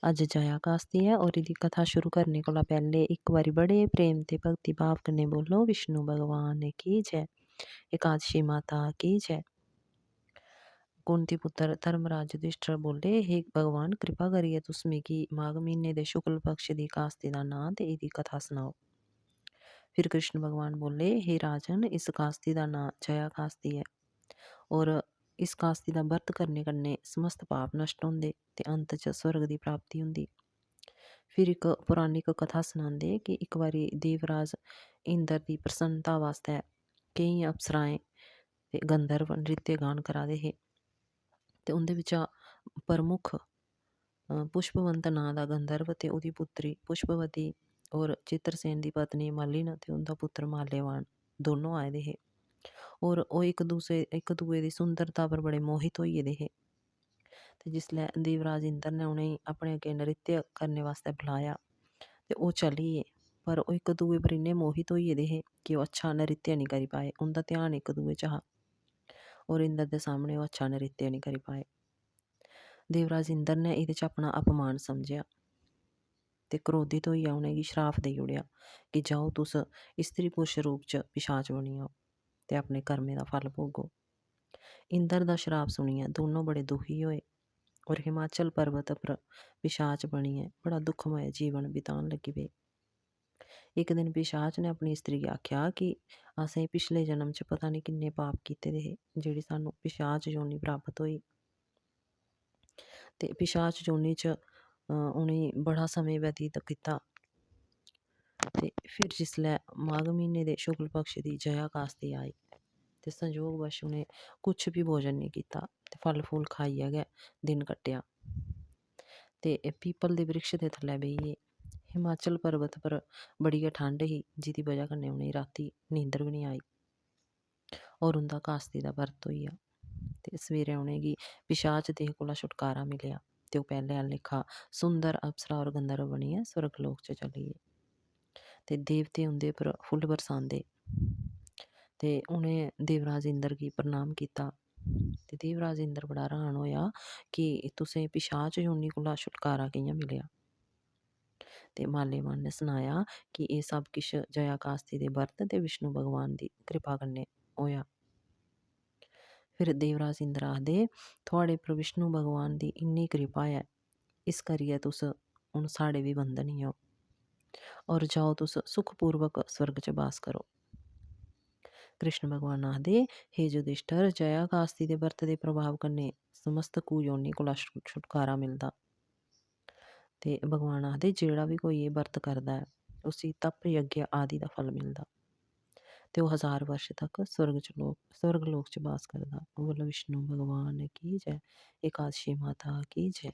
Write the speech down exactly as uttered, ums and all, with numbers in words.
अज्ज जया कास्ती ऐ और एह्दी कथा शुरू करने कोला पैह्ले इक बारी बड़े प्रेम ते भक्ति भाव कन्नै बोलो, "विष्णु भगवान की जय, एकादशी माता की जय।" कुंती पुत्र धर्मराज युधिष्ठिर बोले, "हे भगवान, कृपा करियै तुस मिगी माघ म्हीने दे शुक्ल पक्ष दी कास्ती दा नांऽ ते एह्दी कथा सनाओ।" फिर कृष्ण भगवान बोले, "हे राजन, इस कास्ती दा नांऽ जया कास्ती ऐ और इस कास्ती दा व्रत करने कन्नै समस्त पाप नष्ट होंदे ते अंत च स्वर्ग दी प्राप्ति होंदी।" फिर इक पौराणिक कथा सनांदे कि इक बारी देवराज इंद्र दी प्रसन्नता बास्तै केईं अप्सराएं ते गंधर्व नृत्य गान करा दे हे ते उं'दे बिच्चा प्रमुख, अ, पुष्पवंत नांऽ दा गंधर्व ते ओह्दी पुत्री पुष्पवती और चित्रसेन दी पत्नी मालिन ते उं'दा पुत्र माल्यवान दोनों आए दे हे और ओह् इक दूसरे, इक दूए दी सुंदरता पर बड़े मोहित होई गेदे हे। ते जिसलै देवराज इंद्र ने उ'नेंगी अपने अग्गें नृत्य करने बास्तै बलाया ते ओह् चली गे, पर ओह् इक दूए पर इन्ने मोहित होई गेदे हे कि ओह् अच्छा नृत्य निं करी पाए। उं'दा ध्यान इक दूए च हा और इंद्र दे सामने ओह् अच्छा नृत्य निं करी पाए। देवराज इंद्र ने एह्दे च अपना अपमान समझेआ ते क्रोधित होइयै उ'नेंगी श्राप देई ओड़ेआ कि "जाओ, तुस स्त्री पुरुष रूप च पिशाच बनी जाओ ते अपने कर्में दा फल भोगो।" इंद्र दा श्राप सुनियै दोनों बड़े दुखी होए और हिमाचल पर्वत पर पिशाच बनियै बड़ा दुखमय जीवन बितान लगी पे। इक दिन पिशाच ने अपनी स्त्री गी आखेआ कि "असें पिछले जन्म च पता निं किन्ने पाप कीते दे हे, जेह्ड़ी सानूं पिशाच योनि प्राप्त होई।" ते पिशाच योनि च, अ, उ'नें बड़ा समें व्यतीत कीता। ते फिर जिसलै माघ म्हीने दे शुक्ल पक्ष दी जया कास्ती आई ते संयोगवश उ'नें कुछ बी भोजन नेईं कीता ते फल फूल खाइयै गै दिन कट्टेआ। ते एह् पीपल दे वृक्ष दे थल्लै बेही गे। हिमाचल पर्वत पर बड़ी गै ठंड ही, जिदी बजह कन्नै उ'नेंगी रातीं नींदर बी निं आई। और उं'दा कास्ती दा बरत होई गेआ। ते सवेरै उ'नेंगी पिशाच देह कोला छुटकारा मिलेआ ते ओह् पैह्लें आह्ला लेखा सुंदर अप्सरा और गंधर्व बनियै स्वर्गलोक च चली गे। ते देवते उं'दे पर फुल्ल बरसांदे। ते उ'नें देवराज इंद्र गी प्रणाम कीता। ते देवराज इंद्र बड़ा र्हान होएआ कि "तुसें पिशाच योनि कोला छुटकारा कि'यां मिलेआ?" ते माल्यवान ने सनाया कि एह् सब किश जया कास्ती दे बरत ते विष्णु भगवान दी कृपा कन्नै होएआ। फिर देवराज इंद्र आखदे, "थुआड़े पर विष्णु भगवान दी इन्नी कृपा ऐ, इस करियै तुस हून साढ़े बी बंधनी ओ। और जाओ, तुस सुखपूर्वक स्वर्ग च बास करो।" कृष्ण भगवान आखदे, "हे युधिष्ठिर, जया कास्ती दे बरत दे प्रभाव कन्नै समस्त कुयोनि कोला छु-, छुटकारा मिलदा।" ते भगवान आखदे, "जेह्ड़ा बी कोई एह् बरत करदा ऐ, उसी तप यज्ञ आदि दा फल मिलदा ते ओह् हजार वर्ष तक स्वर्ग च लोक, स्वर्ग लोक च बास करदा।" बोलो विष्णु भगवान की जय, एकादशी माता की जय।